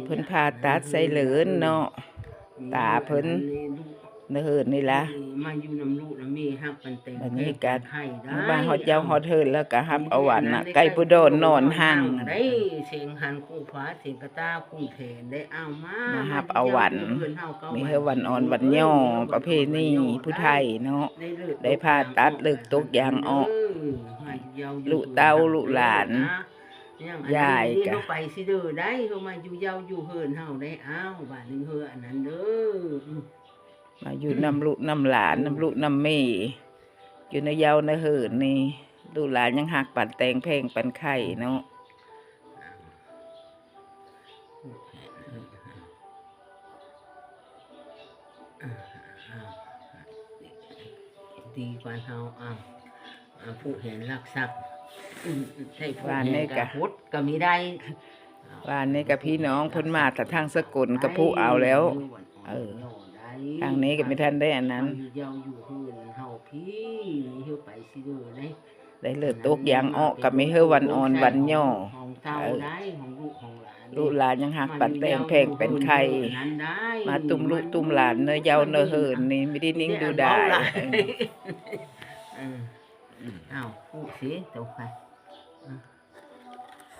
ເພິ່ນຜ່າຕັດໃສ່ເລີນເນາະ ຕາເພິ່ນ ໃນເຫີນນີ້ລະ ມາຢູ່ນຳລູກນຳເມ ຮັກກັນແຕ່ງ ບາດນີ້ກະ ແຕ່ງກັນໄດ້ ມາຮອດເຈົ້າຮອດເຮີນແລ້ວກະຮັບເອົາຫວັນນະ ໄກ່ປູດອນນອນຮັ່ງ ໄດ້ເສັງຫັນຄູ່ຟ້າເສັງກະຕາຄູ່ແຂນ ໄດ້ເອົາມາ ມາຮັບເອົາຫວັນ ມີເຮີຫວັນອ່ອນຫວັນຫຍໍ້ ປະເພນີຜູ້ໄທເນາະ ໄດ້ຜ່າຕັດເລິກຕົກຢາງອອກ ລູກເຕົ້າລູກຫຼານ ຍາຍກະ ໄປຊິເດີໄດ້ ເຮົາມາຢູ່ເຍົາຢູ່ເຮີນເຮົາໄດ້ ອ້າວ ບາດນີ້ເຮີອັນນັ້ນເດີ ມາຢູ່ນຳລູກນຳຫຼານ ນຳລູກນຳເມ ຢູ່ໃນເຍົາໃນເຮີນນີ້ ລູກຫຼານຍັງຮັກປານແຕ່ງແພງປານໄຂ່ເນາະ ດີກວ່າເຮົາ ອ້າວ ຜູ້ແຫນລັກຊັບ ໃຫ້ຜູ້ແຫນກະຫົດກະມີໄດ້ ວານນີ້ກະພີ່ນ້ອງເພິ່ນມາແຕ່ທາງສະກົນກະຜູ້ເອົາແລ້ວ ເອີ ທາງນີ້ກະມີທ່ານໄດ້ອັນນັ້ນ ເຮົາຢູ່ເຮືອນເຮົາພີ້ ເຮົາໄປຊິເດີໄດ້ ໄດ້ເລີກຕົກຢາງອອກກະມີເຮີຫວັນອ່ອນຫວັນຫຍໍ້ ເອີ ລູກຫຼານຍັງຮັກປານແຕ່ງແພງເປັນໄຂ່ ມາຕຸ້ມລູກຕຸ້ມຫຼານເນີເຍົາເນີເຮີນນີ້ ມີໄດ້ນິ່ງດູດາຍ ເອີ ເອົາ ປູຊິໂຕໄຂ່